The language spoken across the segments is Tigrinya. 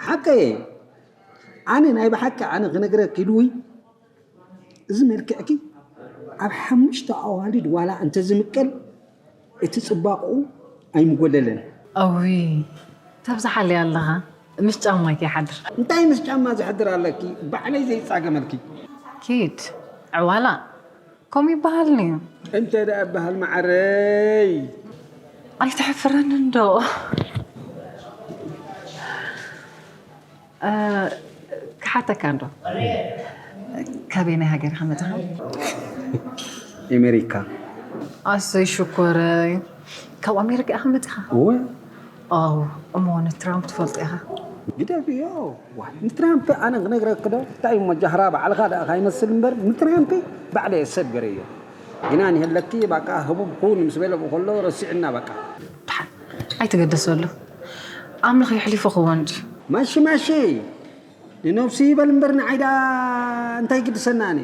ሓቀየ። ኣነ ናይ ብሓቂ ኣነ ክነግረኪ ኢሉ ወይ እዚ መልክዕኪ ኣብ ሓሙሽተ ኣዋልድ ዋላ እንተዝምቀል እቲ ጽባቕኡ ኣይምጎደለን። እውይ ተብዝሓለይ ኣለኻ። ምስ ጫማይ ከይሓድር። እንታይ ምስ ጫማ ዝሕድር ኣለኪ? ባዕለይ ዘይጻገመልኪ። ኪድ ዕዋላ ከምኡ ይበሃል ንዩ። እንተ ደኣ እበሃል መዓረይ። ኣይትሕፍረኒ እንዶ። ክሓተካ እንዶ። ካበየናይ ሃገር ኢኻ መጺኻ? ኤሜሪካ። ኣሰይ ሽኮረይ። ካብ ኣሜሪካ ኢኻ መጺኻ? እወ። ኣው እሞ ንትራምፕ ትፈልጦ ኢኻ? ግደፍዮ። ንትራምፕ ኣነ ክነግረኪ ዶ እንታይ እሞ ጃህራ ባዕልኻ ደኣ ካይመስል እምበር ንትራምፕ ባዕለ ሰብ ገረዮ። ኢና ንህለኪ ባቃ ህቡብ ኩን ምስ በለ ከሎ ረሲዕና ባቃ። ድሓን ኣይትገደሰሉ። ኣምላኽ የሕሊፉ ክወንድ። ማሺ ማሺ ንነብሱ ይበል እምበር ንዓይ ደኣ እንታይ ግድሰና ኣነ።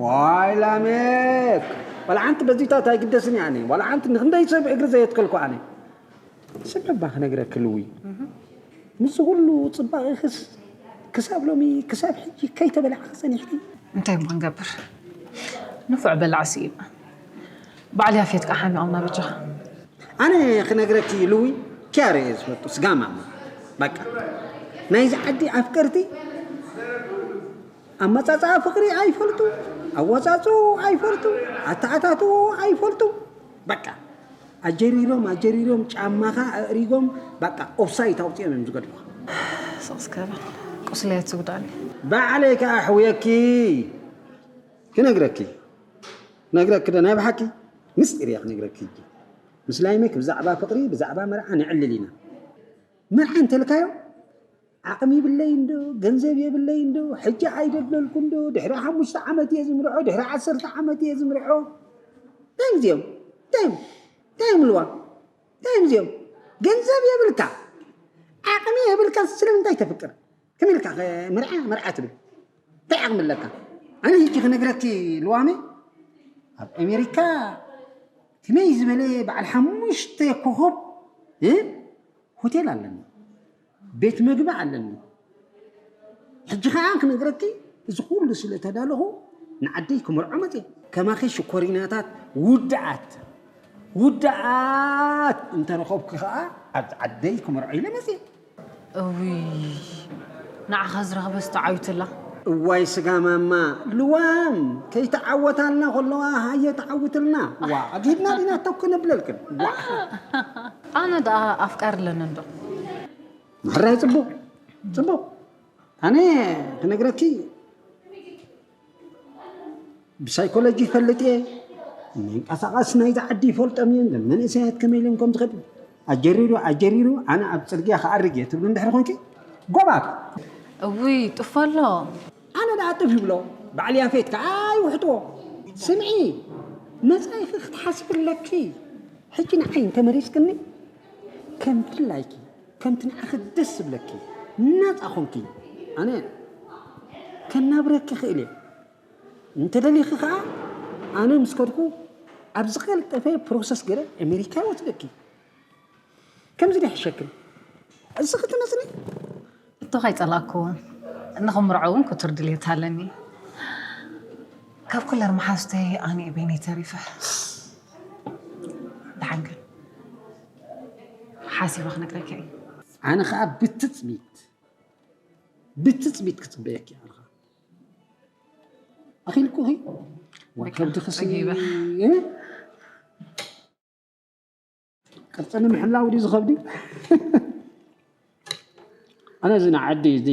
ዋይ ላሜክ ዋላ ሓንቲ በዚታት ኣይግደስን እየ ኣነ ዋላ ሓንቲ ንክንደይ ሰብ እግሪ ዘየትከልኩ ኣነ። ስምዒ እባ ክነግረኪ ልዊ ምስዚ ኩሉ ፅባቐኽስ ክሳብ ሎሚ ክሳብ ሕጂ ከይተበላዕኺ ፀኒሕኪ። እንታይ እሞ ክንገብር ንፉዕ በላዕ ስኢና። በዓል ያፌት ከዓ ሓሚቖምና በጃኻ። ኣነ ክነግረኪ ልዊ ኪያረ እየ ዝፈቱ ስጋማ በቃ ናይዚ ዓዲ ኣፍቀርቲ ኣመጻጽኣ ፍቕሪ ኣይፈልጡ፣ ኣወጻጽኡ ኣይፈልጡ፣ ኣተኣታትዎ ኣይፈልጡ። በቃ ኣጀሪሮም ኣጀሪሮም ጫማኻ ኣእሪጎም በቃ ኦፍሳይት ኣውጺኦም እዮም ዝገድፉኻ። ስቕ እስከ በል ቁስለይ ኣይትጉድኣኒ። ባዕለይ ከኣ ኣሕውየኪ ክነግረኪ ክነግረኪ ዶ ናይ ብሓቂ ምስጢር እየ ክነግረኪ ሕጂ ምስ ላይመክ ብዛዕባ ፍቕሪ ብዛዕባ መርዓ ነዕልል ኢና መርዓ እንተልካዮ ዓቕሚ የብለይን ዶ ገንዘብ የብለይን ዶ ሕጂ ኣይደለልኩን ዶ ድሕሪ ሓሙሽተ ዓመት እየ ዝምርዖ ድሕሪ ዓሰርተ ዓመት እየ ዝምርዖ እንታይ እዮም እዚኦም እንታይ እዮም እንታይ እዮም ልዋ እንታይ እዮም እዚኦም ገንዘብ የብልካ ዓቕሚ የብልካ ስለምንታይ ተፍቅር ከመይ ኢልካ መርዓ መርዓ ትብል እንታይ ዓቕሚ ኣለካ ኣነ ሕጂ ክነግረኪ ልዋመይ ኣብ ኣሜሪካ ከመይ ዝበለ በዓል ሓሙሽተ ኮኾብ ሆቴል ኣለኒ፣ ቤት መግቢ ኣለኒ። ሕጂ ኸዓ ክነግረኪ እዚ ኩሉ ስለ ተዳለኹ ንዓደይ ክመርዖ መፅየ። ከማኺ ሽኮሪናታት ውድዓት ውድዓት እንተረኸብኩ ኸዓ ኣብዚ ዓደይ ክመርዖ ኢለ መፅየ። እውይ ንዓኻ ዝረኸበስ ተዓዊቱላ። እዋይ ስጋ ማማ ልዋም ከይተዓወታልና ከለዋ ሃየ ተዓውትልና ዋ ኣጊድና ዲና ተው ክነብለልክን ዋ ኣነ ደኣ ኣፍቃሪ ኣለኒ እንዶ ምሕራይ ጽቡቕ ጽቡቕ ኣነ ክነግረኪ ብሳይኮሎጂ ይፈልጥ እየ መንቀሳቐሲ ናይዚ ዓዲ ይፈልጦም እየ መንእሰያት ከመይ ኢሎም ከም ዝኸዱ ኣጀሪሩ ኣጀሪሩ ኣነ ኣብ ፅርግያ ክኣርግ እየ ትብሉ እንድሕር ኮንኪ ጎባብ እውይ ጥፎ ኣሎ ኣነ ደኣ ጥፍ ይብሎ በዓል ያፌት ከዓ ይውሕጥዎ ስምዒ መፃኢኺ ክትሓስቢ ኣለኪ ሕጂ ንዓይ እንተመሪፅክኒ ከም ድላይኪ ከምቲ ንዓኺ ደስ ዝብለኪ ናፃ ኮንኪ ኣነ ከናብረኪ ይኽእል እየ እንተደሊኺ ከዓ ኣነ ምስ ከድኩ ኣብ ዝቀልጠፈ ፕሮሰስ ገለ ኣሜሪካ ይወስደኪ ከምዚ ዶ ይሕሸክን እስኺ ትመፅኒ ሕቶ ከይፀላእክዎ ንኽምርዖ እውን ክቱር ድልየት ኣለኒ ካብ ኩለን መሓዙተይ ኣነ እየ በይነይ ተሪፈ ደሓን ግን ሓሲበ ክነግረካ እዩ ኣነ ከዓ ብትፅቢት ብትጽቢት ክጽበየኪ ኣለኻ። ኣኺልኩኺ? ዋ፣ በቃ፣ ከብዲ ክሲ-፣ ጸጊበ። እ? ቅርጺ ንምሕላው ድዩ ዝኸብዲ? ኣነ እዚ ናይ ዓዲ፣ እዚ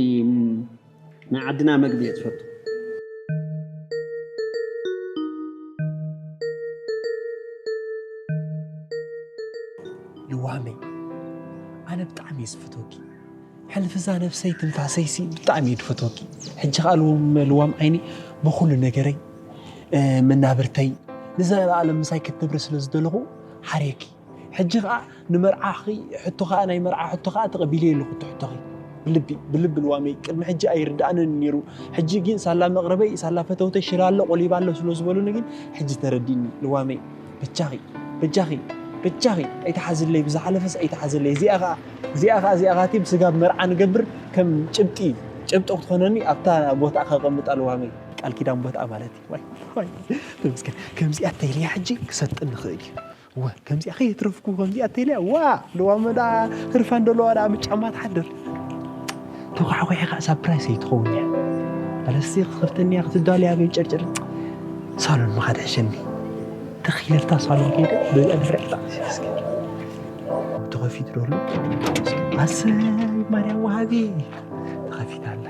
ናይ ዓድና መግቢ እየ ዝፈቱ። ልዋመይ፣ ኣነ ብጣዕሚ እየ ዝፈትወኪ። ሕልፊ እዛ ነፍሰይ ትንፋሰይሲ ብጣዕሚ እየ ዝፈትወኪ። ሕጂ ኸኣ ልውም-፣ ልዋም ዓይኒ ብኹሉ ነገረይ፣ እ፣ መናብርተይ ንዘለኣለም ምሳይ ክትነብሪ ስለ ዝደለኹ ሓርየኪ። ሕጂ ኸኣ ንመርዓኺ ሕቶ ኸኣ፣ ናይ መርዓ ሕቶ ኸኣ ተቐቢለዮ ኣለኹ እቲ ሕቶኺ። ብልቢ፣ ብልቢ ልዋመይ፣ ቅድሚ ሕጂ ኣይርድኣንን ነይሩ። ሕጂ ግን ሳላ መቕረበይ፣ ሳላ ፈተውተይ ሽላ ኣሎ፣ ቆሊባ ኣሎ ስለ ዝበሉኒ ግን ሕጂ ተረዲእኒ ልዋመይ። በጃኺ፣ በጃኺ፣ በጃኺ፣ ኣይትሓዝለይ፣ ብዝሓለፈስ ኣይትሓዝለይ። እዚኣ ኸኣ፣ እዚኣ ኸኣ፣ እዚኣ ኸኣ እቲ ብስጋብ መርዓ ንገብር ከም ጭብጢ፣ ጭብጢ ክትኾነኒ ኣብታ ቦታ ከቐምጣ ልዋመይ። ቃል ኪዳን ቦታ ማለት እዩ። ዋይ፣ ዋይ፣ ተመስገን። ከምዚኣ ተይልያ ሕጂ ክሰጥን ንኽእል እዩ። ወ፣ ከምዚኣ ከየትረፍኩ፣ ከምዚኣ ተይልያ፣ ዋ፣ ልዋመ ደኣ ህርፋን ደለዋ ደኣ ምጫማ ትሓድር። ተኳዕኳዒ ኸኣ ሳፕራይዝ ኣይትኸውን እያ። ኣለሲ ክትኸፍተኒ እያ፣ ክትዳለያ በይ ጨርጨር። ሳሎን ምኻድ ሕሸኒ። ተኺለልታ ሳሎን ከይደ፣ በዚኣ ድሕሪኣ ክጣዕስ እየ እስኪ። ተኸፊቱ ዶ ኣሎ? ኣሰይ፣ ማርያም ወሃቢ። ተኸፊታ ኣላ።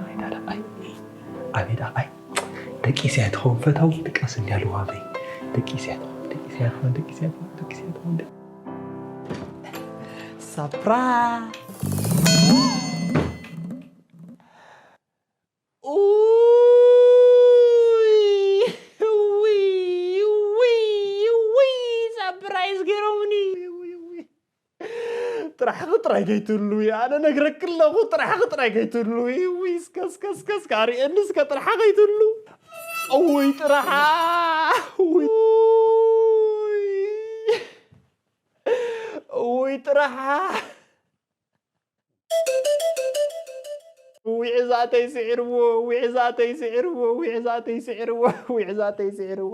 ኣቤት ኣርኣይ፣ ኣቤት ኣርኣይ። ደቂሰ እያ ትኸውን ፈታዊ፣ ድቃስ እንድያ ልዋመይ። ደቂሰ እያ ትኸውን፣ ደቂሰ እያ ትኸውን፣ ደቂሰ እያ ትኸውን፣ ደቂሰ እያ ትኸውን። ሳፕራይዝ! ኡይ! ኡይ! ኡይ! ኡይ! ሳፕራይዝ ገይሮምኒ! ኡይ! ኡይ! ጥራሕኺ ጥራይ ከይትህሉ፣ ኣነ ነግረኪ ኣለኹ፣ ጥራሕኺ ጥራይ ከይትህሉ። ውይ፣ እስከ፣ እስከ፣ እስከ፣ እስከ፣ ኣርእየኒ እስከ ጥራሓ ከይትህሉ። እውይ፣ ጥራሓ። ውይ። እውይ፣ ጥራሓ። ውይ፣ ዕዛእተይ ስዒርዎ፣ ውይ፣ ዕዛእተይ ስዒርዎ፣ ውይ፣ ዕዛእተይ ስዒርዎ፣ ውይ፣ ዕዛእተይ ስዒርዎ።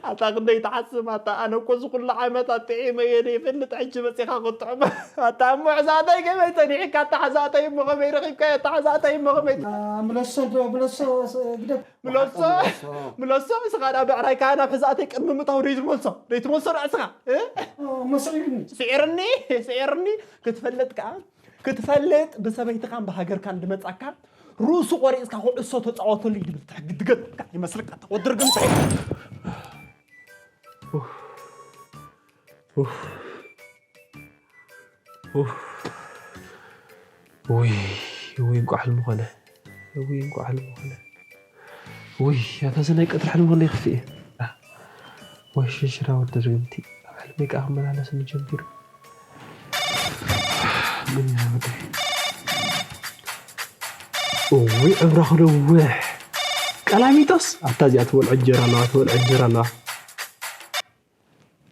ኣታ ክንደይ ትሓስም ኣታ፣ ኣነ እኮ እዚ ኩሉ ዓመት ኣጥዒመ እየ ዘይፈልጥ፣ ሕጂ መጺኻ ክትጥዕሞ። ኣታ እሞ ሕዛእተይ ከመይ ጸኒሕካ? ኣታ ሕዛእተይ እሞ ከመይ ረኺብካዮ? ኣታ ሕዛእተይ እሞ ከመይ አ፣ ምለሶ፣ ምለሶ፣ ስ-፣ ግደፍ። ምለሶ፣ ምለሶ። ምለሶ፣ ንስኻ ደኣ ብዕራይካ ናብ ሕዛእተይ ቅድሚ ምእታው ደይትመልሶ፣ ደይትመልሶ ደኣ ንስኻ፣ እ? ኦ፣ መስዒሩኒ። ስዒርኒ፣ ስዒርኒ፣ ክትፈልጥ ከኣ ክትፈልጥ ብሰበይትኻን ብሃገርካን ድመጻካ ርእሱ ቆሪጽካ ኩዕሶ ተጻወተሉ ይብል ትሕግድገት ይመስልካ ተወድር ግን ውይ ውይ እንቋዕ ሕልሚ ኾነ ውይ እንቋዕ ሕልሚ ኾነ ውይ ኣታ እዚ ናይ ቀትሪ ሕልሚ ኾነ ይኽፍእ እየ ወይ ሽሽራ ወዲ ርግምቲ ኣብ ሕልመይ ከዓ ክመላለስኒ ጀሚሩ እውይ ዕምራ ክነውሕ ቀላሚጦስ ኣብታ እዚኣ ትበልዖ እንጀራ ኣለዋ ትበልዖ እንጀራ ኣለዋ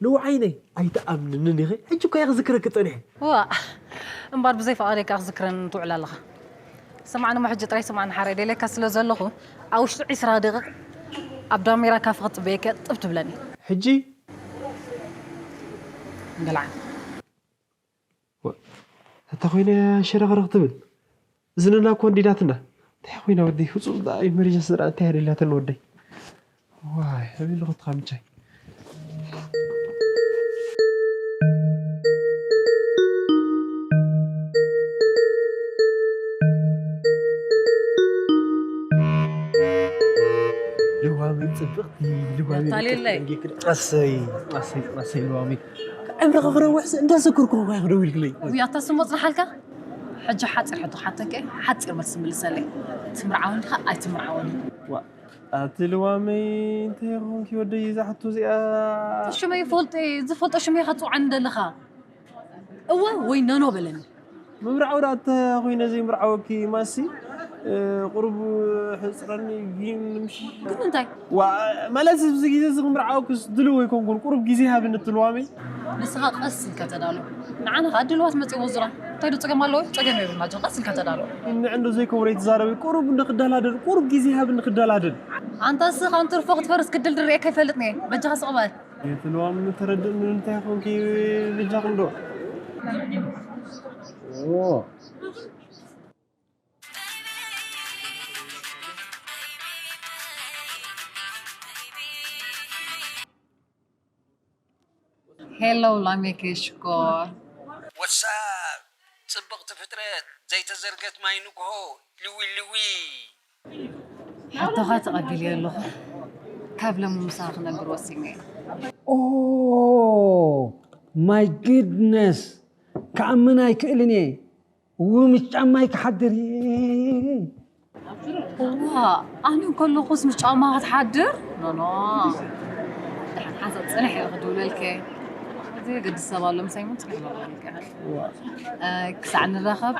ልውዓይነይ ኣይትኣምንንን ኢኺ ሕጂ እኮ እየ ክዝክረኪ ፀኒሐ ዋ እምበር ብዘይ ፍቓደይ ከዓ ክዝክረን ትውዕል ኣለኻ ስማዕኒ እሞ ሕጂ ጥራይ ስማዕኒ ሓራይ ደልየካ ስለ ዘለኹ ኣብ ውሽጢ ዒስራ ደቂቕ ኣብ ዳሜራ ካፈ ክፅበየካ ጥብ ትብለኒ ሕጂ እንገላዓ እታ ኮይነ ሸረኽረኽ ትብል እዝንና እኮ እንዲዳትና እንታይ ኮይና ወደይ ፍፁም ኢመርጀንሲ ዝረኣ እንታይ ደላትን ወደይ ዋይ ኣበይ ኣለኹ ትኻ ምቻይ ልዋመይ ፅብቕቲ ልዋመይ ኣታልየለይ። ኣሰይ ኣሰይ ኣሰይ ልዋመይ ዕምርኺ ክነውሕ እንዳዘከርኩ ኾንካ ክደውልክለይ ውይ ኣታ ስም ወፅናሓልካ ሕጂ ሓፂር ሕቶ ሓተከ ሓፂር መልሲ ምልሰለይ ትምርዓውን ዲኻ ኣይትምርዓውን ኣቲ ልዋመይ እንታይ ኾንኪ ወደይ እዛ ሕቶ እዚኣ ሽመይ ፈልጦ ዝፈልጦ ሽመይ ኸፅውዓኒ ደለኻ እወ ወይ ነኖ በለኒ ምምርዓው ደኣ እንተ ኾይነ ዘይምርዓወኪ ማሲ ቁሩብ ሕፅረኒ ግን ምሽ ግን እንታይ ዋ ማለት ኣብዚ ግዜ እዚ ክምርዓወክስ ድልው ኣይኮንኩን። ቁሩብ ግዜ ሃብኒ ትልዋመይ። ንስኻ ቀስ ኢልካ ተዳሎ። ንዓና ከዓ ድልዋት መፅእዎ ዙራ እንታይ ዶ ፀገም ኣለዎ? ፀገም የብልና ጆ ቀስ ኢልካ ተዳሎ። ንዕንዶ ዘይከውረ ይትዛረበ ቁሩብ ንክደላደል ቁሩብ ግዜ ሃብኒ ክደላደል። ኣንታ እስኻ እንትርፎ ክትፈርስ ክድልድል ርእየካ ይፈልጥኒ እየ። በጃኻ ስቕ በል። ትልዋም ተረድእኒ እንታይ ኮንኪ ብጃኽ እንዶ Hello ላሜክ ሽኮር። ወሳብ ፅብቕቲ ፍጥረት ዘይተዘርገት ማይ ንግሆ ልዊ ልዊ ሕቶኻ ተቐቢለዮ ኣለኹ። ካብ ሎሚ ምሳኻ ክነብር ወሲነ እየ። Oh my goodness ክኣምን ኣይክእልን እየ። እው ምስ ጫማይ ክሓድር እየ። እዋ ኣነ እንከለኹስ ምስ ጫማ ክትሓድር ኖኖ። ደሓን ሓንሳብ ፅንሕ ኢለ ክድውለልከ። ዘየገድስ ሰብ ኣሎ ምሳይ እውን ፅንሕ በለልከ። ክሳዕ ንራኸብ።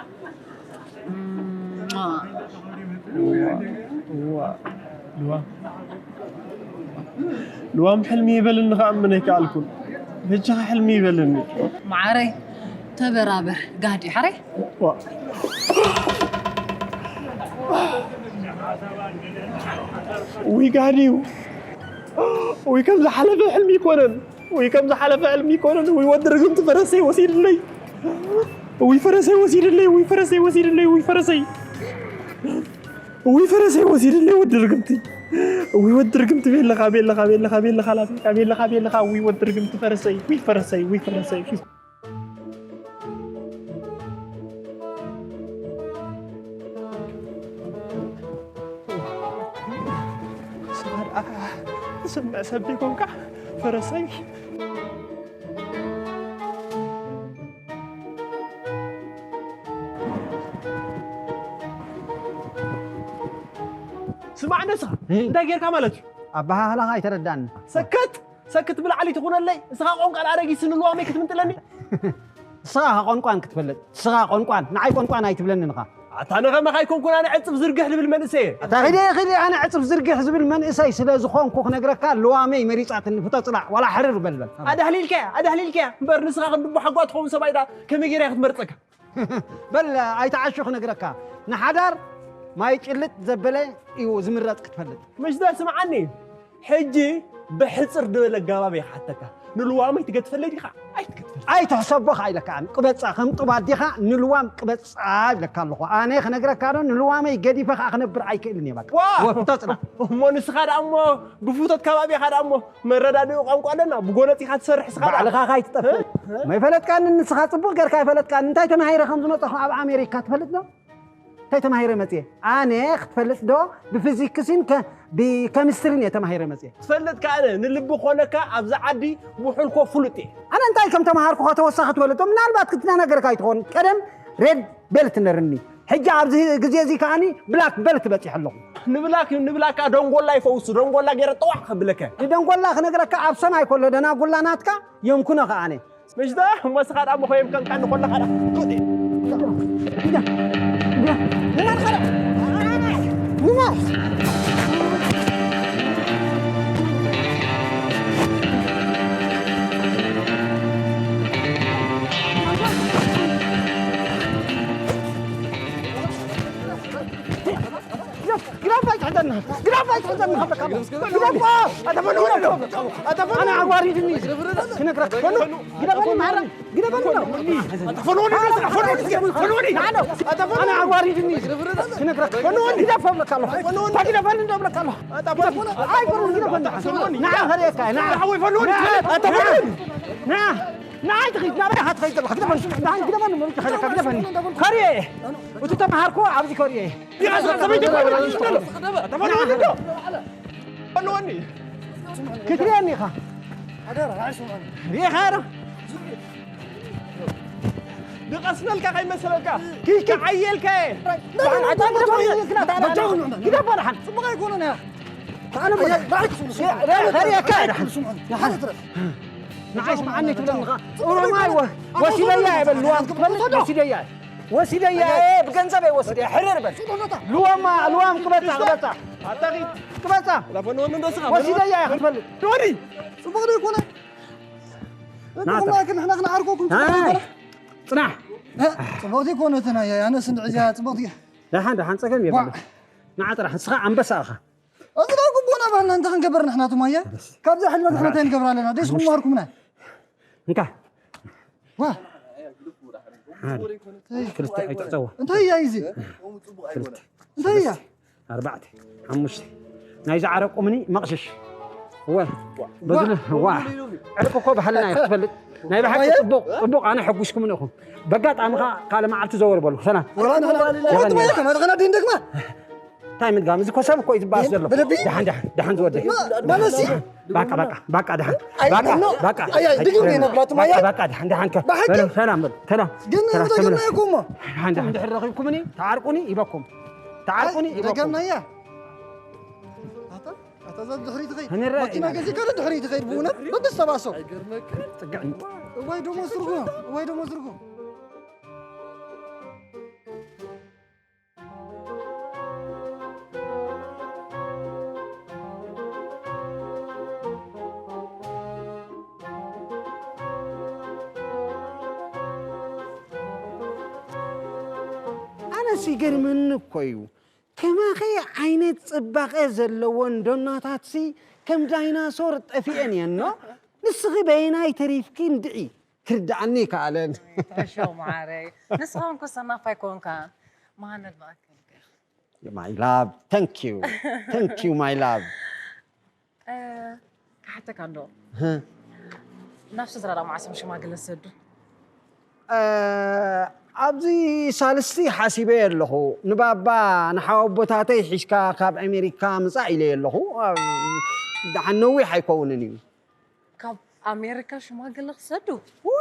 እዋ ልዋ ልዋም ሕልሚ ይበልኒ ክኣምን ኣይከኣልኩን። በጃኻ ሕልሚ ይበልኒ። መዓረይ ተበራበር ጋህዲ ሓረይ። ውይ ጋህዲ እዩ። ውይ ከም ዝሓለፈ ሕልሚ ይኮነን። ውይ ከም ዝሓለፈ ሕልሚ ይኮነን። ውይ ወዲ ርግምቲ ፈረሰይ ወሲድለይ። ውይ ፈረሰይ ወሲድለይ። ውይ ፈረሰይ ወሲድለይ። ውይ ፈረሰይ ውይ ፈረሰይ ወሲድለይ ወዲ ርግምቲ። ውይ ወዲ ርግምቲ ቤለኻ ቤለኻ ቤለኻ ቤለኻ ላቤካ ቤለኻ ቤለኻ ውይ ወዲ ርግምቲ ፈረሰይ ውይ ፈረሰይ ውይ ፈረሰይ። ስምዕ ሰብ ዘይኮንካ ፈረሰይ። ስማዕ ነስኻ እንታይ ጌርካ ማለት እዩ? ኣበሃህላኻ ኣይተረዳን። ሰክት ሰክት ብላዕሊ ትኹነለይ እስኻ ቆንቃል ኣረጊት ስንልዋመይ ክትምንጥለኒ። ንስኻ ኸ ቆንቋን ክትፈልጥ ንስኻ ቆንቋን ንዓይ ቆንቋን ኣይትብለንን ኻ። ኣታ ንኸመኻ ኣይኮንኩን ኣነ ዕፅፍ ዝርግሕ ልብል መንእሰይ እየ። ኣታ ኺደ ኺደ ኣነ ዕፅፍ ዝርግሕ ዝብል መንእሰይ ስለ ዝኾንኩ ክነግረካ ልዋመይ መሪፃትኒ ፍቶ ፅላዕ ዋላ ሕርር በልበል። ኣዳህሊልካያ ኣዳህሊልካያ እምበር ንስኻ ክንዲ ቡሓጓ ትኸውን ሰብኣይ ደኣ ከመይ ገይራ እያ ክትመርፀካ? በል ኣይትዓሹ ክነግረካ ንሓዳር ማይ ጭልጥ ዘበለ እዩ ዝምረፅ ክትፈልጥ። ምሽ ዶ ስምዓኒ ሕጂ ብሕፅር ዝበለ ኣገባብ እየ ክሓተካ ንልዋመይ ትገድፈለይ ዲኻ ኣይትገድፈለይ? ኣይትሕሰቦ ከዓ ኢለካ ቅበፃ ከም ጡብ ኣዴኻ ንልዋም ቅበፃ ይብለካ ኣለኹ ኣነ ክነግረካ ዶ ንልዋመይ ገዲፈ ከዓ ክነብር ኣይክእልን እየ በቃ ዋ! ወፍቶ ፅና እሞ ንስኻ ደኣ እሞ ብፍቶት ከባቢኻ ደኣ እሞ መረዳድኢ ቋንቋ ኣለና ብጎነፂኻ ትሰርሕ ስኻ ደኣ ባዕልኻ ካይትጠፍእ መይፈለጥካኒ ንስኻ ፅቡቕ ጌርካ ይፈለጥካኒ እንታይ ተማሂረ ከም ዝመፀኹ ኣብ ኣሜሪካ ትፈልጥ ዶ እንታይ ተማሂረ መፅየ ኣነ ክትፈልጥ ዶ ብፊዚክስን ብከሚስትሪን እየ ተማሂረ መፅየ ትፈልጥ ከኣነ ንልቢ ኮነካ ኣብዛ ዓዲ ውሑልኮ ፍሉጥ እየ ኣነ እንታይ ከም ተማሃርኩ ከተወሳኺ ትፈልጦ ምናልባት ክትናነገርካ ኣይትኾን ቀደም ሬድ ቤልት ነርኒ ሕጂ ኣብዚ ግዜ እዚ ከኣኒ ብላክ ቤልት በፂሐ ኣለኹ ንብላክ ንብላክ ደንጎላ ይፈውሱ ደንጎላ ገይረ ጠዋዕ ከብለከ ንደንጎላ ክነግረካ ኣብ ሰማይ ከሎ ደናጉላ ናትካ የምኩኖ ከኣነ ምሽታ እሞ ስኻ ደኣ መኾየም ከም ቀንዲ ኮለኻ ደኣ ቱዲ ንማን ኸረ ንማን ግዳፍ ኣይትሕዘና ግዳፍ ኣይትሕዘና ክብለካ ኣለኹ ግዳፍ ኣታ ፈንወኒ ዶ ኣታ ፈንወኒ ኣዋሪድኒ ክነግረካ ግደፈኒ ማራ ግደፈኒ ዶ ኣታ ፈንወኒ ዶ ኣታ ፈንወኒ ዶ ፈንወኒ ኣታ ፈንወኒ ኣዋሪድኒ ክነግረካ ፈንወኒ ግዳፍ ክብለካ ኣለኹ ኣታ ግደፈኒ ዶ ብለካ ኣለኹ ኣታ ፈንወኒ ኣይ ፈንወኒ ግደፈኒ ንዓ ፈሪየካ ንዓ ሓወይ ፈንወኒ ኣታ ፈንወኒ ንዓ ንዓ ንዓ ትኸይድ ናበይ ኢኻ ትኸይድ ዘለኻ ግደፈኒ ንዓ ግደፈኒ መሪጭ ኸይደካ ግደፈኒ ከሪየ እየ እቲ ተምሃርኩ ኣብዚ ከሪየ እየ ዲኻ እዛ ሰበይቲ እኮ ይብላ ትሽኮሎ። ተፈለወኒ ዶ? ፈለወኒ። ክትሪኣኒ ኢኻ። ሪኢኻ ዶ? ድቐስነልካ ከይመሰለካ። ኪኪ። ክዓየልካ እየ። ግደፍ በላሓን። ጽቡቕ ኣይኮነን እያ። ከሪኣካ እየ ደሓን። ንዓይ ስምዓኒ ትብለኒ ኢኻ። ኦሮማይ ወ- ወሲደያ እየ በልዋ። ትፈልጥ ወሲደያ እየ። ወሲደያ እየ፣ ብገንዘበይ ወሲደያ። ሕርር በል። ልዋማ፣ ልዋም ክበጻ፣ ክበጻ። ኣታኺ ክበጻ። ላፈን ወንዶ ስኻ ወሲደያ እየ ክትፈልጥ። ዶኒ። ጽቡቕ ዶ ይኮነ? ናታ። ጽቡቕ ግን ንሕና ክንዓርኮኩም ኣይ፣ ጽቡቕ ነበረ። ጽናሕ። እ፣ ጽቡቕቲ ኮነ ተናያ፣ ኣነስ እንድዕዚያ ጽቡቕቲ። ደሓን፣ ደሓን፣ ጸገም የብሉን። ዋ። ንዓ ጥራሕ፣ ንስኻ ኣንበሳ ኢኻ። እዚ ዶ ግቡና ባህልና እንታይ ክንገብር ንሕና ትማያ? በስ። ካብዛ ሕልመት ንሕና እንታይ ንገብር ኣለና? ደስ ሓሙሽተ። ምማርኩምና። እንካ። ዋ። ሓደ። ክልተ ኣይትዕጸዋ። እንታይ እያ እዚ? ክልተ። እንታይ እያ? ኣርባዕተ። ሓሙሽተ። ናይዚ ዓረብ ቁምኒ መቕሽሽ። እወ። በዝነ ዋ። ዕርቂ እኮ ባህልና እዩ ክትፈልጥ። ናይ ብሓቂ ዋየ? ጽቡቕ፣ ጽቡቕ ኣነ ሕጉስኩምን ኢኹም። በጋጣሚ ኸኣ ካልእ መዓልቲ ዘወር በሉ። ሰላም። ወላ ንሕና ወላ ንሕና ወላ ንሕና ንሕና ድን ደግማ። እንታይ ምድጋም? እዚ እኮ ሰብ እኮ እዩ ዝበኣስ ዘሎ። በደንብ? ደሓን፣ ደሓን፣ ደሓን ዝወደይ። ማ-፣ ማለት እዩ። ባቃ፣ ባቃ፣ ባቃ፣ ደሓን። ኣይ፣ ባቃ፣ ኖ። ባቃ። ኣይ፣ ኣይ፣ ድግም እየ ነብላ፣ ትማያ። ባቃ፣ ባቃ፣ ደሓን፣ ደሓን፣ ከ-፣ ባካ፣ በሉ፣ ሰላም በሉ፣ ሰላም። ግን ሰላም፣ ተገና ተመለሱ። ይኩሞ። ደሓን፣ ደሓን። እንድሕር ረኺብኩምኒ፣ ተዓርቁኒ ይበኩም። ተዓርቁኒ ኣይ፣ ይበኩም። ደገምና እያ። ኣታ፣ ኣታ፣ እዛ ድሕሪት ትኸይድ። ክንረአ መኪና ኢና። ገዚእካ ዶ ድሕሪት ትኸይድ? ብእውነት? በብሰባሶ። ጽግዕኒ። እዋይ ደሞ ስርጉ፣ እዋይ ደሞ ስርጉ። ኣነስ ይገርመኒ እኮ እዩ። ከማኺ ዓይነት ጽባቐ ዘለወን ዶናታትሲ ከም ዳይናሶር ጠፊኤን እየን፣ ኖ? ንስኺ በየናይ ተሪፍኪ እንድዒ? ክርድኣኒ ይከኣለን። ተሾም ዓረይ፣ ንስኻ እንኮ ሰናፋይ ኮንካ፣ መሃነል በኣከልካ። My love, thank you. Thank you, my love. እ፣ ክሓተካ እንዶ። ህ። ናብ ስድራ ዳ መዓስ እዮም ሽማግለ ዝሰዱ? እ፣ ኣብዚ ሳልስቲ ሓሲበ ኣለኹ። ንባባ ንሓወቦታተይ ሒዝካ ካብ ኣሜሪካ ምጻእ ኢለ ኣለኹ። እ፣ ደሓን ነዊሕ ኣይከውንን እዩ። ካብ ኣሜሪካ ሽማግለ ክሰዱ? እወ።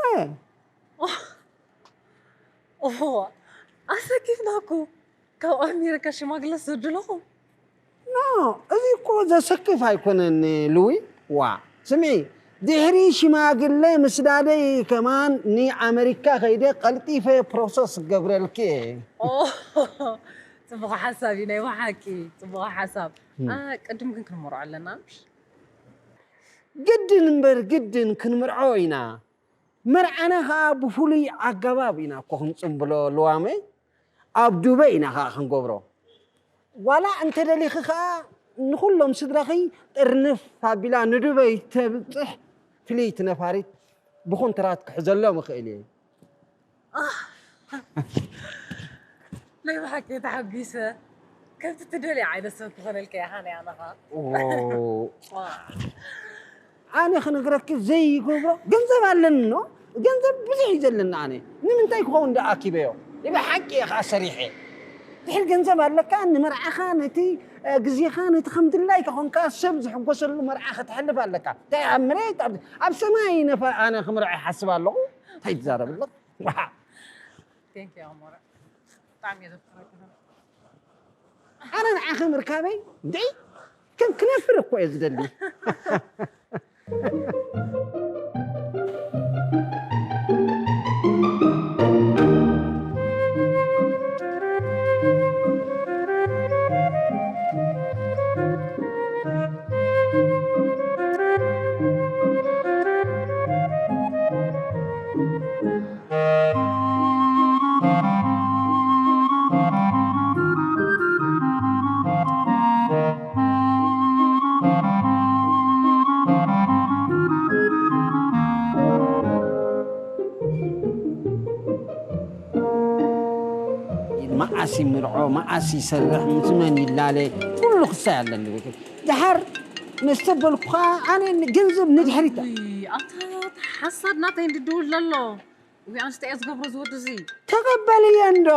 ኦሆ፣ ኣሰኪፍናኩ። ካብ ኣሜሪካ ሽማግለ ትሰዱ ኣለኹም? ኖ፣ እዚ እኮ ዘሰክፍ ኣይኮነን፣ ሉዊ። ዋ፣ ስምዒ፣ ድሕሪ ሽማግለ ምስዳደይ ከማን ንኣመሪካ ከይደ ቀልጢፈ ፕሮሰስ ክገብረልኪ እየ። ኦ፣ ጽቡቕ ሓሳብ እዩ፣ ናይ ብሓቂ ጽቡቕ ሓሳብ። እም። ኣ፣ ቅድም ግን ክንመርዖ ኣለና፣ ምሽ? ግድን እምበር ግድን ክንምርዖ ኢና። መርዓና ኸኣ ብፍሉይ ኣገባብ ኢና እኮ ክንጽምብሎ፣ ልዋመይ። ኣብ ዱበይ ኢና ኸኣ ክንገብሮ። ዋላ እንተ ደሊኺ ኸኣ ንኹሎም ስድራኺ ጥርንፍ ኣቢላ ንዱበይ ተብጽሕ ፍልይቲ ነፋሪት ብኹንትራት ክሕዘሎም እኽእል እየ። ናይ ብሓቂ ተሓጒሰ። ከምቲ ትደልዮ ዓይነት ሰብ ክኾነልካ እየ፣ ሃኒ፣ ኣነ ኸኣ። ኦ። ዋ። ኣነ ክነግረኪ ዘይገብሮ ገንዘብ ኣለኒ፣ ኖ? ገንዘብ ብዙሕ እዩ ዘለኒ ኣነ። ንምንታይ ክኸውን ደኣ ኣኪበዮ? ብሓቂ እየ ኸኣ ሰሪሐ። ድሕሪ ገንዘብ ኣለካ፣ ንመርዓኻ፣ ነቲ፣ እ፣ ግዜኻ፣ ነቲ ከም ድላይካ ኾንካ ሰብ ዝሕጎሰሉ መርዓ ከተሕልፍ ኣለካ። እንታይ ኣብ መሬት፣ ኣብ፣ ኣብ ሰማይ ነፈ-፣ ኣነ ክምርዖ ይሓስብ ኣለኹ። እንታይ ትዛረብ ኣለኻ? ዋሓ። Thank you ኣሞረ። ብጣዕሚ እየ ዘፍቅረካ። ኣነ ንዓኺ ምርካበይ እንዴ ከም ክነፍር እኮ እየ ዝደሊ። መዓስ ይምርዖ፣ መዓስ ይሰርሕ፣ ምስ መን ይላለ፣ ኩሉ ክሳይ ኣለኒ። ደሓር ምስ ተበልኩኻ ኣነ ገንዘብ ንድሕሪት። ውይ፣ ኣታ ሓሳድ ናተይ እንድድውል ዘሎ። ውይ፣ ኣንስቲ እያ ዝገብሮ ዝወዲ እዚ። ተቐበልዮ እንዶ፣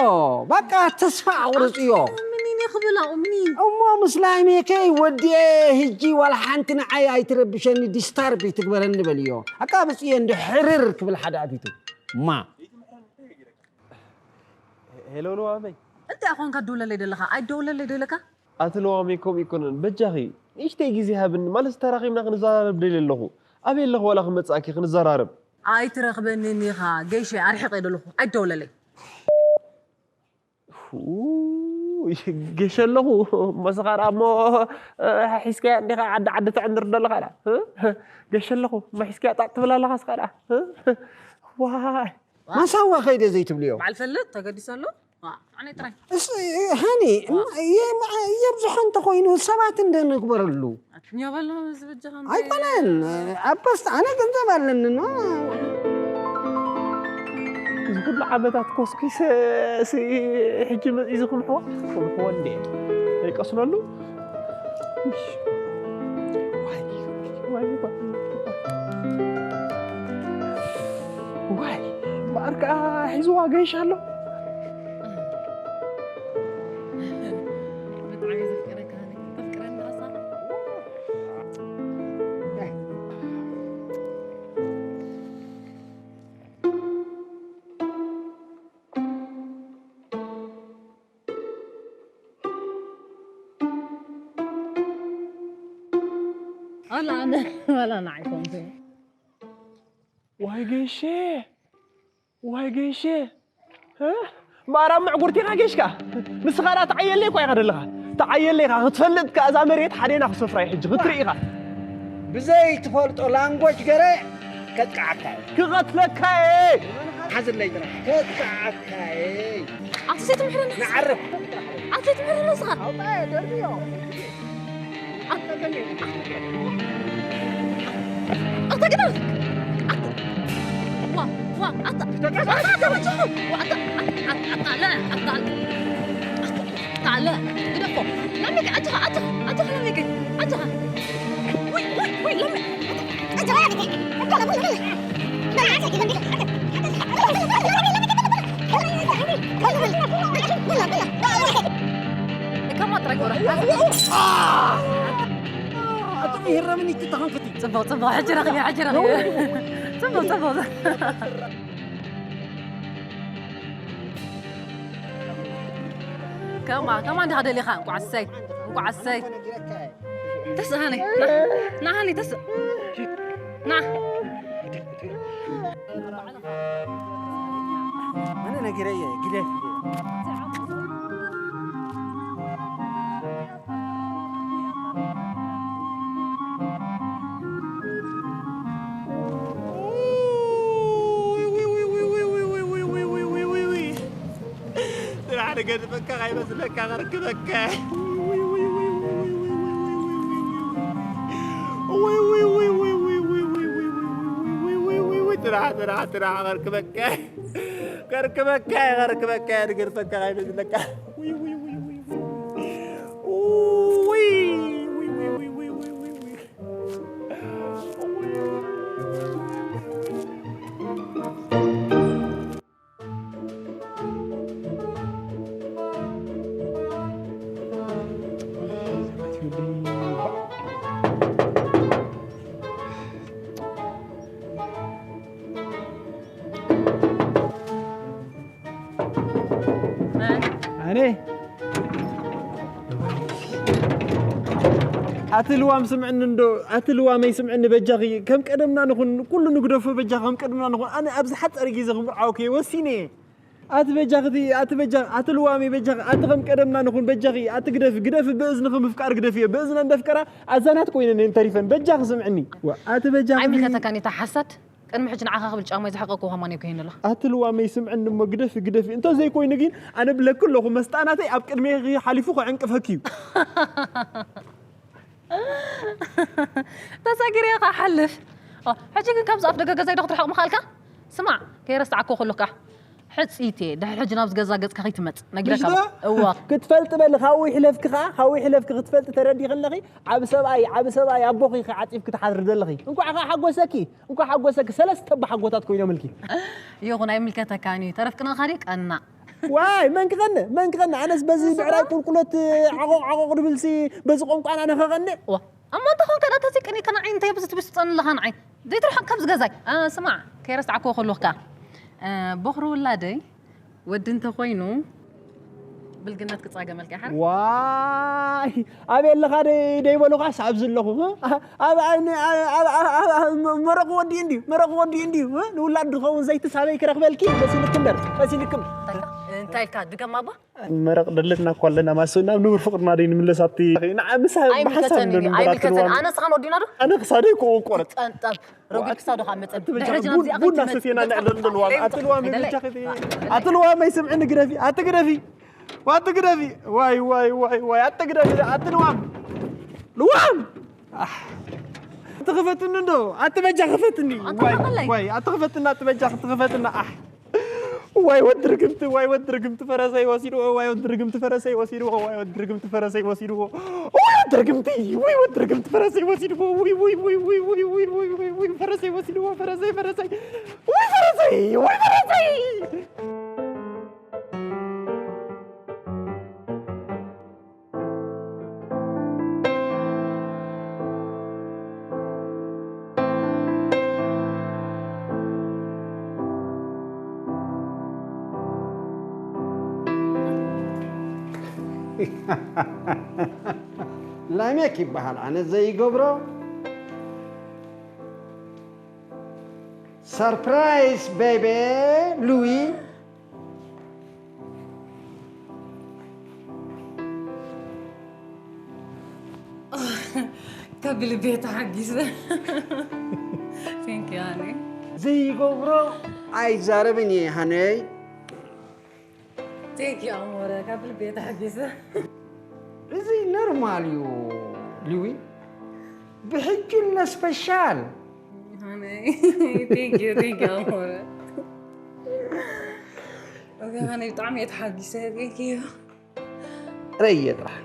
በቃ ተስፋ ኣቑርጽዮ። ኣቑምኒ እኔ ክብል፣ ኣቑምኒ። እሞ ምስ ላይሜከይ ወዲኤ፣ ህጂ ዋላ ሓንቲ ንዓይ ኣይትረብሸኒ፣ ዲስታርብ ይትግበረኒ በልዮ። ኣቃብጽዮ እንዶ ሕርር ክብል ሓደ ኣቢቱ። ማ። ሄሎ፣ ለዋመይ። እንታይ ኾንካ ትደውለለይ ዘለኻ? ኣይትደውለለይ ዶ ኢለካ? ኣቲ ለዋመይ፣ ከምኡ ኣይኮነን። በጃኺ፣ ንእሽተይ ግዜ ሃብኒ። ማለት፣ ተራኺብና ክንዘራረብ ደልየ ኣለኹ። ኣበይ ኣለኺ ዋላ ክመጽኣኪ ክንዘራረብ? ኣይትረኽበንን ኢኻ፣ ገይሸ ኣርሒቐ ዘለኹ። ኣይትደውለለይ። ኡይ፣ ገሸ ኣለኹ። እሞ ስኻ ደኣ እሞ፣ እ፣ ሒዝካያ እንዲኻ ዓዲ ዓዲ ትዕንድር ዘለኻ ደኣ፣ እ? ገሸ ኣለኹ። እሞ ሒዝካያ ጣጥ ትብል ኣለኻ ስኻ ደኣ፣ እ? ዋይ። ማሳዋ ከይደ ዘይትብልዮ? በዓል ፈልጥ ተገዲሱ ኣሎ? ዋ፣ ኣነ ጥራይ። እስ-፣ ሃኒ፣ ዋ። የ-፣ የብዝሖ እንተኾይኑ ሰባት እንደንግበረሉ። ኣትኛ በሎ ዝበጃኻ እንተ ኣይኮነን። ኣባስ ኣነ ገንዘብ ኣለኒ፣ ኖ። እዚ ኩሉ ዓመታት ኮስኪሰ፣ ሲ-፣ ሕጂ መጺኡ እዚ ክምሕዋ? ክምሕዋ እንዴ? ዘይቀስነሉ? ውሽ። ዋይ፣ ዋይ፣ ዋይ። ዋይ፣ እምበኣር ከኣ ሒዝዋ ገይሽ ኣሎ። ብጣዕሚ ዘፍቅረካ፣ ተፍቅረኒ ራሳ። ወላ ኣነ፣ ወላ ንዓይ ኮንኩ። ዋይ ገይሸ፣ ዋይ ገይሸ። እ? ማራ ምዕጉርቲ ኢኻ ገይሽካ። ንስኻ ደኣ ተዓየለይ እኳ ኢኻ ደለኻ። ተዓየለይ ኢኻ። ክትፈልጥ ከኣ እዛ መሬት ሓዴና ክሰፍራ እዩ ሕጂ። ክትርኢ ኢኻ። ብዘይ ትፈልጦ ላንጎጅ ገረ ከጥቅዓካ እየ። ክቐትለካ እየ። ሓዝለይ ጥራሕ። ከጥቅዓካ እየ። ኣቲ ዘይትምሕረኒ። ንዓርፍ። ኣቲ ዘይትምሕረኒ ንስኻ። ኣውጣ፣ ደርብዮ። ኣታ ግና፣ ኣታ፣ ዋ፣ ዋ፣ ኣታ፣ ኣታ፣ ኣታ፣ ኣታ፣ ዋ፣ ኣታ፣ ኣታ፣ ኣታ፣ ኣታ፣ ኣለ፣ ኣታ፣ ኣታ፣ ኣለ፣ ግደፎ። ለሚክ፣ ኣጆኻ፣ ኣጆኻ፣ ኣጆኻ፣ ለሚክ፣ ኣጆኻ። ውይ፣ ውይ፣ ውይ፣ ለሚክ። ከማ ጥራይ ገብረ። ኣቶም ይህረምኒ ትተኸንክቲ። ጽቡቕ፣ ጽቡቕ። ሕጂ ረኺበ፣ ሕጂ ረኺበ። ጽቡቕ፣ ጽቡቕ። ከማ፣ ከማ እንዲኻ ደሊኻ። እንቋዕ ኣሰይ፣ እንቋዕ ኣሰይ። ተስእ ሃኒ፣ ና፣ ና ሃኒ፣ ተስእ። ና። ኣነ ነጊረየ፣ ግደፍ። ስራሕ ንገድፈካ ካይመስለካ ከርክበካ። ስራሕ፣ ስራሕ፣ ስራሕ ከርክበካ። ከርክበካ፣ ከርክበካ፣ ንገድፈካ ካይመስለካ። ውይ፣ ውይ፣ ውይ፣ ውይ። ውይ፣ ውይ፣ ውይ። ኣነ ኣቲ ልዋም ስምዕኒ እንዶ፣ ኣቲ ልዋመይ ስምዕኒ በጃኺ፣ ከም ቀደምና ንኹን፣ ኩሉ ንግደፎ በጃኺ፣ ከም ቀደምና ንኹን። ኣነ ኣብ ዝሓጸረ ግዜ ክምርዓወኪ እየ ወሲነ። ኣቲ በጃኺ፣ ኣቲ በጃ-፣ ኣቲ ልዋመይ በጃኺ፣ ኣቲ ከም ቀደምና ንኹን በጃኺ፣ ኣቲ ግደፊ፣ ግደፊ ብእዝንኺ ምፍቃር ግደፊዮ። ብእዝነን ደፍቀራ ኣዛናት ኮይነን እየን ተሪፈን። በጃኺ ስምዕኒ። ዋ፣ ኣቲ በጃኺ ኣይምልከተካን እዩ እታ ሓሳድ። ቅድሚ ሕጂ ንዓኻ ክብል ጫማይ ዝሓቐቅኩ ከማን እየ ከይንላ። ኣቲ ልዋመይ ስምዕኒ እሞ ግደፊ፣ ግደፊ። እንተ ዘይኮይኑ ግን ኣነ ብለኪ ኣለኹ፣ መስጣናተይ ኣብ ቅድሜኺ ሓሊፉ ክዕንቅፈኪ እዩ። ተሰጊረ ኢኻ ሓልፍ። ኦ፣ ሕጂ ግን ካብዚ ኣፍ ደገ ገዛይ ዶ ክትርሕቕ ምኻልካ? ስማዕ፣ ከይረሳዕኩ ከለኹ ከኣ ሕጽይቲ እየ። ድሕሪ ሕጂ ናብዚ ገዛ ገጽካ ከይትመጽእ ነጊረካ። ምሽ ዶ? እዋ። ክትፈልጢ በሊ፣ ካብኡ ይሕለፍኪ ከኣ፣ ካብኡ ይሕለፍኪ ክትፈልጢ ተረዲኺ ኣለኺ። ዓቢ ሰብኣይ፣ ዓቢ ሰብኣይ ኣቦኺ ኢኺ ዓጺፍኪ ትሓድሪ ዘለኺ። እንቋዕ ከኣ ሓጎሰኪ፣ እንቋዕ ሓጎሰኪ። ሰለስተ ኣቦሓጎታት ኮይኖምልኪ። ይኹን፣ ኣይምልከተካን እዩ። ተረፍቅንኻ ድዩ? ቀናእ። ዋይ፣ መን ክቐንእ? መን ክቐንእ? ኣነስ በዚ ብዕራይ ቁልቁለት ዓቖቕ ዓቖቕ ድብልሲ በዚ ቋንቋና ኣነ ከቐንእ? ዋ፣ እሞ እንተ ኾንካ ደኣ ተዚ ቅኒ ከነዓይ እንታይ ብዚ ትብስ ትጸንለኻ ንዓይ? ዘይትርሕቕ ካብዚ ገዛይ። እ፣ ስማዕ፣ ከይረሳዕኩዎ ከለኹ ከኣ፣ እ፣ ቦኽሪ ውላደይ ወዲ እንተኾይኑ ብልግነት ክጻገመልካ ይሓር። ዋይ፣ ኣበይ ኣለኻ ደይ-፣ ደይበሉኻስ ኣብዚ ኣለኹ፣ እ? ኣብ፣ ኣብ፣ ኣብ፣ ኣብ፣ ኣብ፣ ኣብ፣ መረቑ ወዲኡ እንድዩ፣ መረቑ ወዲኡ እንድዩ፣ እ? ንውላድ ዝኸውን ዘይቲ ሳበይ ክረኽበልኪ፣ መሲልኪ እምበር፣ መሲልኪ እምበር። እንታይ ኢልካ? እንታይ ኢልካ ድገማ ኣባ? መረቕ ደለትና እኮ ኣለና ማሰ ናብ ንቡር ፍቕርና ደይ ንምለስ ኣብቲ ንዓ ምሳ ብሓሳብ ኣይምልከተን እዩ ንንበር ኣይምልከተን ኣትልዋም ኣነ ስኻን ወዲና ዶ ኣነ ክሳደይ ክቆረጥ ጠንጠብ ረጒድ ክሳዶ ካብ መፀ ኣቲ በጃ ቡን- ቡና ሰቴና ንዕለል ልዋም ኣትልዋም በጃ ኣትልዋም ኣይስምዕኒ ግደፊ ኣቲ ግደፊ ኣቲ ግደፊ ዋቲ ግደፊ ዋይ ዋይ ዋይ ዋይ ኣቲ ግደፊ ኣትልዋም ልዋም ኣቲ ክፈትኒ እንዶ ኣቲ በጃ ክፈትኒ ዋይ ዋይ ኣቲ ክፈትና ኣቲ በጃ ክፈትና ኣሕ ዋይ ወዲ ርግምቲ ዋይ ወዲ ርግምቲ ፈረሰይ ወሲድዎ ዋይ ወዲ ርግምቲ ፈረሰይ ወሲድዎ ዋይ ወዲ ርግምቲ ፈረሰይ ወሲድዎ ዋይ ወዲ ርግምቲ ወይ ወዲ ርግምቲ ፈረሰይ ወሲድዎ ውይ ውይ ውይ ውይ ውይ ውይ ውይ ውይ ውይ ፈረሰይ ወሲድዎ ፈረሰይ ፈረሰይ ወይ ፈረሰይ ወይ ፈረሰይ ላሜክ ይበሃል ኣነ ዘይገብሮ ሰርፕራይዝ ቤቤ ሉዊ ካብ ልቤ ተሓጊሰ ቴንክ ዩ ሃኒ ዘይገብሮ ኣይዛረብን እየ ሃነይ ቴንክ ዩ ኣሞረ ካብ ልቤ ተሓጊሰ እዚ ኖርማል እዩ ሊዊ ብሕጂ ለ ስፔሻል ሃነይ ቴንክ ዩ ቴንክ ዩ ኣሞረ ሃነይ ብጣዕሚ እየ ተሓጊሰ ቴንክ ዩ ረየ ጥራሕ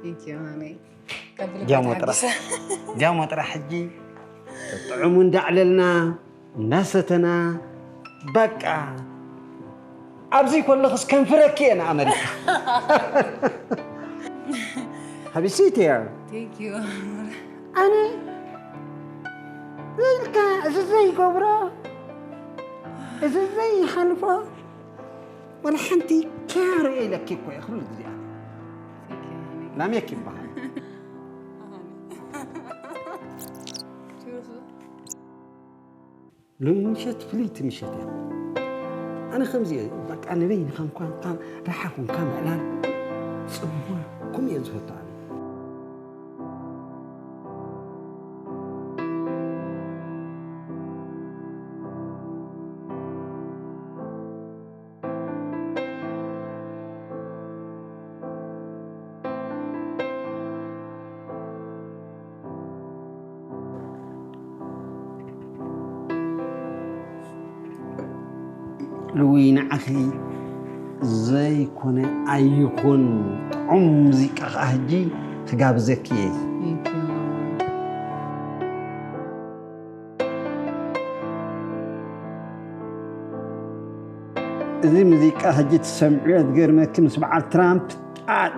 ቴንክ ዩ ሃነይ ካብ ልቤ ጃሞ ጥራሕ ተሓጊሰ ጃሞ ጥራሕ ሕጂ ጥዑሙ እንዳዕለልና እናሰተና በቃ ኣብዚ ከለኽስ ከንፍረኪ እየ ንኣመሪካ ሃቢሲትየር ቴንክ ዩ ኣሞረ ኣነ ዘይልካ እዚ ዘይገብሮ እዚ ዘይሓልፎ ወላ ሓንቲ ኬር ኢለኪ እኮ እየ ኩሉ ግዜ ኣነ ላሜክ ይበሃል ሎሚ ምሸት ፍልይቲ ምሸት እያ ኣነ ከምዚ እየ በቃ ንበይንኻ እንኳን ራሓ ኮንካ ምዕላል ፅቡቅ ከምኡ እየ ዝፈቱ ኣነ ልዊ ንዓኺ ዘይኮነ ኣይኹን ጥዑም ሙዚቃ ከዓ ሕጂ ክጋብዘኪ እየ እዚ ሙዚቃ ሕጂ ትሰምዕዮ ዝገርመኪ ምስ በዓል ትራምፕ ጣጥ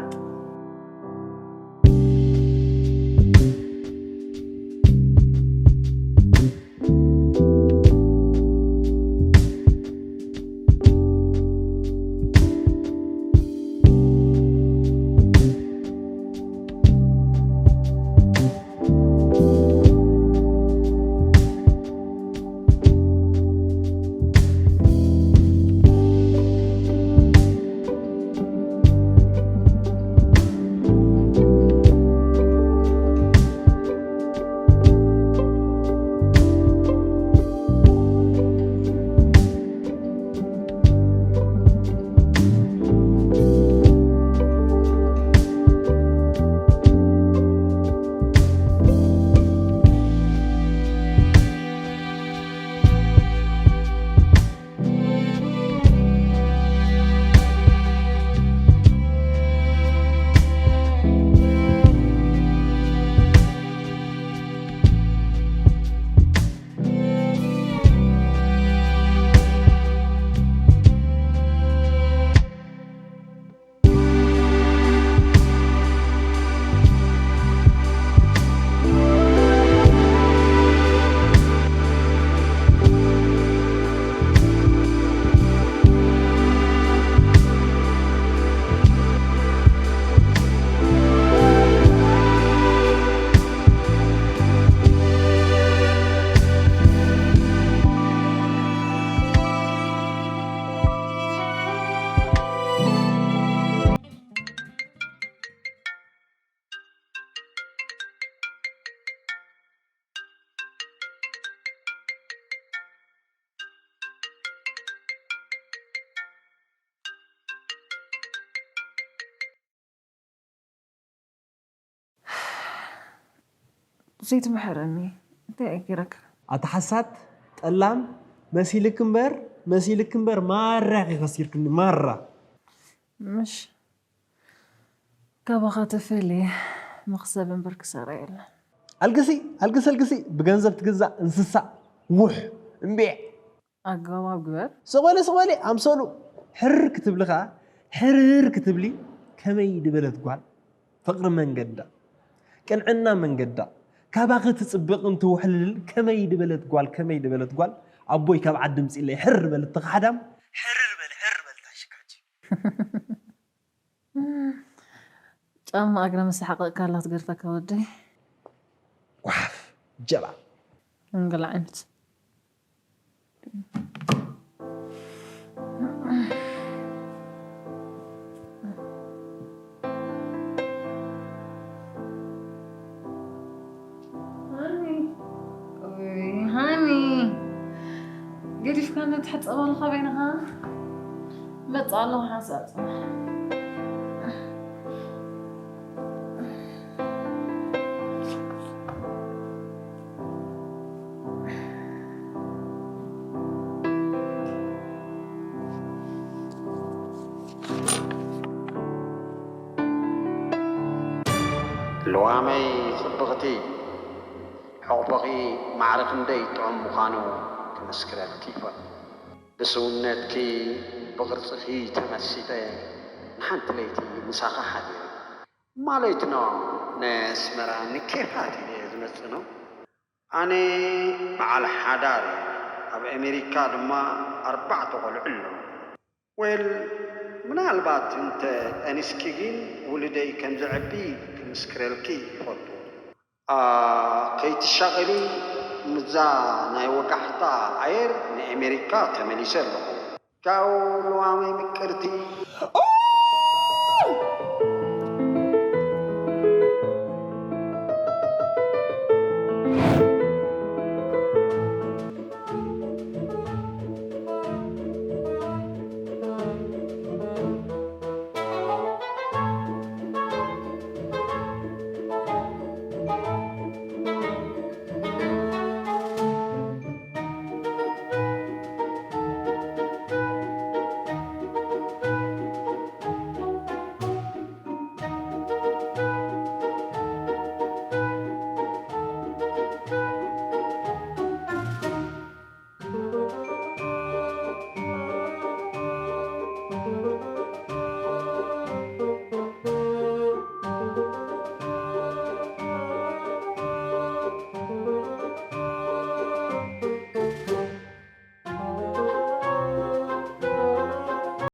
ዘይትምሕረኒ እንታይ ኣገረካ? ኣታ ሓሳት ጠላም መሲልክ እምበር መሲልክ እምበር ማራ ኢኺ ከሲርክኒ ማራ። ምሽ ካባኻ ተፈልየ መኽሰብ እምበር ክሳራ የለን። ኣልግሲ ኣልግሲ ኣልግሲ ብገንዘብ ትግዛእ እንስሳ ውሕ እምቢዕ። ኣገባብ ግበር። ስቕ በሊ ስቕ በሊ ኣምሰሉ ሕርር ክትብሊ ኸዓ ሕርር ክትብሊ ከመይ ድበለት ጓል ፍቕሪ መንገዳ ቅንዕና መንገዳ ካባኺ ትፅብቕን ትውሕልልን ከመይ ድበለት ጓል ከመይ ድበለት ጓል ኣቦይ ካብ ዓዲ ምፂለይ ሕርር በል እቲ ኻሕዳም ሕርር በል ሕርር በል ታሽካች ጫማ እግረ መሳሓቕቕካ ኣላ ትገድፈካ ወደይ። ጓሓፍ ጀባ። እንግላ ዓይነት ሃኒ ገዲፍካ እንተትሕፀብ ኣለኻ በይንኻ መፅእ ኣለኹ ሓንሳእ ፅናሕ ልዋመይ ጽብቕቲ ሕቑፍኺ ማዕረ ክንደይ ጥዑም ምዃኑ ክምስክረልኪ ይፈቱ። ብስውነትኪ ብቕርጽኺ ተመሲጠ ንሓንቲ ለይቲ ምሳኺ ሓዲረ። ማለትኖ ነስመራ ንኬፋት እየ ዝመጽእ ነው። ኣነ በዓል ሓዳር እየ። ኣብ ኣሜሪካ ድማ ኣርባዕተ ቆልዑ ኣለዉ። ዌል ምናልባት እንተ ጠኒስኪ ግን ውሉደይ ከም ዘዕቢ ክምስክረልኪ ይፈቱ። ከይትሻቐሊ ምዛ ናይ ወጋሕታ ኣየር ንኣሜሪካ ተመሊሰ ኣለኹ። ቻው ልዋመይ ምቅርቲ።